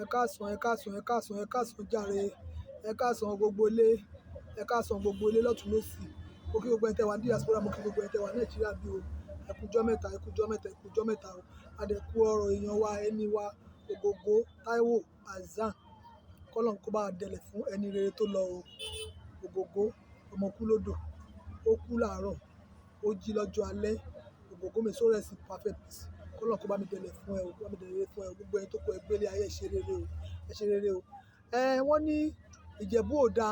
Ẹ káàsán, ẹ káàsán, ẹ káàsán, ẹ káàsán jàre. Ẹ káàsán gbogbo ilé. Ẹ káàsán gbogbo ilé lọ́tùn lósì. Mo kí gbogbo ẹ̀yin tẹ́ wà ní diaspora, mo kí gbogbo ẹ̀yin tẹ́ wà ní Nàìjíríà bí o. Ẹ kú jọ́ mẹ́ta, ẹ kú jọ́ mẹ́ta, ẹ kú jọ́ mẹ́ta o. A dẹ̀ kú ọ̀rọ̀ èèyàn wa, ẹni wa, Ògògó Taiwo Hassan. Kọ́lọ́run kó bá wa dẹlẹ̀ fún ẹni rere tó lọ o. Ògògó, ọmọ kú lódò. Ó kú láàárọ̀, ó jí lọ́jọ́ alẹ́. Ògògó may soul rest in perfect peace. Kọ́lọ́run kó bá mi dẹlẹ̀ fún ẹ o, kó bá mi dẹlẹ̀ fún ẹ o. Gbogbo ẹ̀yin tó kú ẹ gbé ilé ayé, ẹ ṣe rere o, ẹ ṣe rere o. Wọ́n ní Ìjẹ̀bú ò da,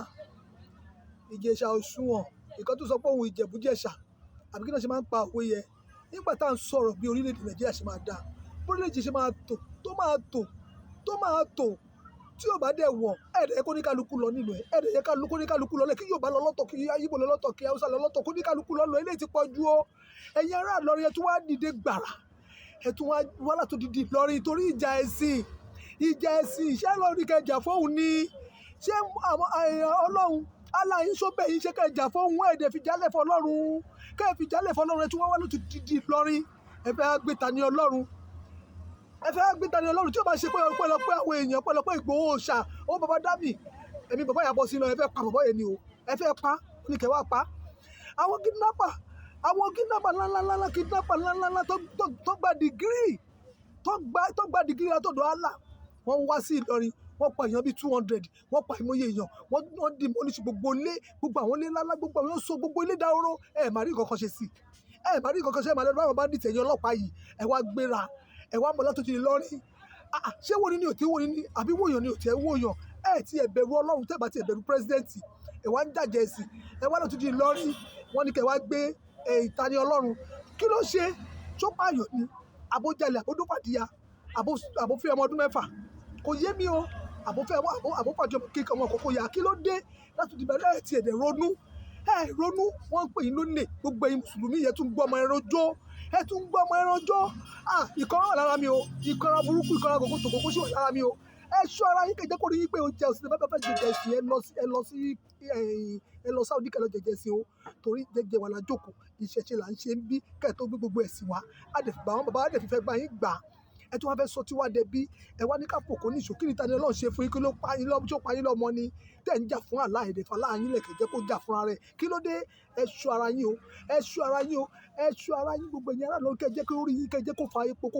Ìjẹ̀ṣà ò sunwọ̀n. Ìkan tó sọ pé òun Ìjẹ̀bú Jẹ̀ṣà, àbí kí ni wọ́n ṣe máa ń pa òwe yẹn. Nígbà tá à ń sọ̀rọ̀ bí orílẹ̀-èdè Nàìjíríà ṣe máa dà, bí orílẹ̀-èdè ṣe máa tò, tó máa tò, tó máa tò, tí ò bá dẹ̀ wọ̀n, ẹ̀ dẹ̀ yẹ kó ní kálukú lọ nílùú ẹ̀. Ẹ̀ dẹ̀ yẹ kó ní kálukú lọ lẹ̀, kí Yorùbá lọ lọ́tọ̀, kí Igbo lọ lọ́tọ̀, kí Hausa lọ lọ́tọ̀, kó ní kálukú lọ lọ. Eléyìí ti pọ̀ ju o. Ẹ̀yin ará Ìlọrin, ẹ tún wá dìde gbàrà. Ẹ tún wá wá láti odidi Ìlọrin torí ìjà ẹ̀sìn. Ìjà ẹ̀sìn, ṣé Ìlọrin kẹ́ jà fóun ni? Ṣé àwọn èèyàn Ọlọ́run, Allah yín ṣó bẹ̀ yín ṣé kẹ́ jà fóun? Ẹ̀ dẹ̀ fi jálẹ̀ fún Ọlọ́run. Kẹ́ fi jálẹ̀ fún Ọlọ́run, ẹ tún wá wá láti odidi Ìlọrin. Ẹ fẹ́ gbé ta ni Ọlọ́run. Ẹ fẹ́ gbé ta ni Ọlọ́run tí ó bá ṣe pé ọpẹ́lọpẹ́ àwọn èèyàn, ọpẹ́lọpẹ́ Ìgbòho òòṣà, ó bàbá Dámì. Ẹ̀mí bàbá yà bọ́ sínú, ẹ fẹ́ pa bàbá yẹn ni o. Ẹ fẹ́ pa, ó ní kẹ́ wá pa. Àwọn kidnapper ńlá ńlá ńlá, kidnapper ńlá ńlá ńlá tó gba degree, tó gba degree látọ̀dọ̀ Allah. Wọ́n wá sí Ìlọrin, wọ́n pa èèyàn bí 200, wọ́n pa àìmọye èèyàn, wọ́n demolish gbogbo ilé, gbogbo àwọn ilé ńlá ńlá, gbogbo àwọn so gbogbo ilé dahoro. Ẹ má rí nǹkan kan ṣe sí i. Ẹ má rí nǹkan kan ṣe, ẹ má lọ bá àwọn bandit ẹ̀yin ọlọ́pàá yìí. Ẹ wá gbéra, ẹ wá mọ̀ láti Ìlọrin. Ah, ah, ṣé wo ni ní òtí wo ni ní àbí wòyàn ni òtí ẹ wòyàn? Ẹ ti ẹ bẹ̀rù Ọlọ́run, tẹ́ bá ti ẹ bẹ̀rù president, ẹ wá ń jàjẹ́ ẹ̀sìn. Ẹ wá láti Ìlọrin, wọ́n ní kẹ́ wá gbé ìtani Ọlọ́run. Kí ló ṣe? Ṣó pààyàn ni? Àbó jalè, àbó dófàdíya, àbó fẹ́ ọmọ ọdún 6. Kò yé mi o. Àbó fẹ́ àbó fàjọ kíkan ọmọ kòkó ya. Kí ló dé? Láti ìbẹ̀rẹ̀ ẹ̀ tí ẹ̀ dẹ̀ ronú. Ẹ ronú, wọ́n ń pè yín lólè. Gbogbo ẹ̀yin Mùsùlùmí yẹn tún gbọ́ ọmọ ẹran jó. Ẹ tún gbọ́ ọmọ ẹran jó. Ah, ìkanra wà lára mi o. Ìkanra burúkú, ìkanra gògó tògógó sì wà lára mi o. Ẹ ṣọ́ ara yín, kẹ́ jẹ́ kó rí yín pé o jẹ́ òsì bá fẹ́ jẹjẹ ẹ̀sìn, ẹ lọ Saudi kẹ́ lọ jẹjẹ ẹ̀sìn o. Torí jẹ́jẹ́ wa la jókòó, ìṣẹ̀ṣe là ń ṣe ń bí kẹ́ ẹ tó gbé gbogbo ẹ̀sìn wá. A dẹ̀ fi gbà wọ́n, bàbá a dẹ̀ fi fẹ́ gbà yín gbà. Ẹ tún wá fẹ́ sọ tí wá dẹbí. Ẹ wá ní ká fòkó ní ìṣó. Kí ni Tani Ọlọ́run ṣe fún yín? Kí ló pa yín lọ́mọ? Ṣé ó pa yín lọ́mọ ni? Tẹ́ ń jà fún Allah, ẹ̀dẹ̀ fún Allah yín lẹ̀ kẹ́ jẹ́ kó jà fúnra rẹ̀. Kí ló dé? Ẹ ṣọ́ ara yín o. Ẹ ṣọ́ ara yín o. Ẹ ṣọ́ ara yín, gbogbo ẹ̀yin ará Ìlọrin, kẹ́ jẹ́ kó rí yín, kẹ́ jẹ́ kó fa epo, kó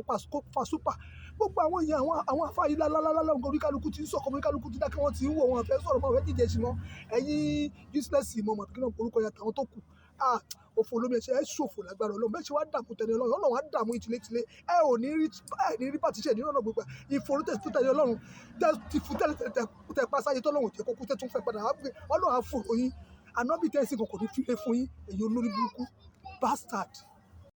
fa súpà. Gbogbo àwọn èèyàn, àwọn àfáà yìí lálálálá, oníkálukú ti ń sọ̀kọ̀, oníkálukú ti dákẹ́, wọ́n ti ń wò, wọ́n fẹ́ sọ̀rọ̀ mọ́, wọ́n fẹ́ jíjẹ sí mọ́. Ẹ̀yin useless mọ̀ mọ̀ kí ló ń porúkọ ya tàwọn tó kù. Ah, òfò lómi ẹ̀ṣẹ̀, ẹ ṣòfò lágbára Ọlọ́run. Bẹ́ẹ̀ ṣe wá dààmú tẹni Ọlọ́run, Ọlọ́run á dààmú yín tilétilé. Ẹ ní rí pàtíṣẹ́ ní ọ̀nà gbogbo. Ìfòró tẹ̀ fún tẹni Ọlọ́run, tẹ́ ti fún tẹ́lẹ̀ tẹ́lẹ̀ tẹ́ pa sáyé tọ́lọ́run ò jẹ́ kó kú, tẹ́ tún fẹ́ padà wá gbé. Ọlọ́run á fòrò yín. Ànábì tẹ́ ẹ sìn kò ní fi lé fún yín. Ẹ̀yin olórí burúkú, bastard.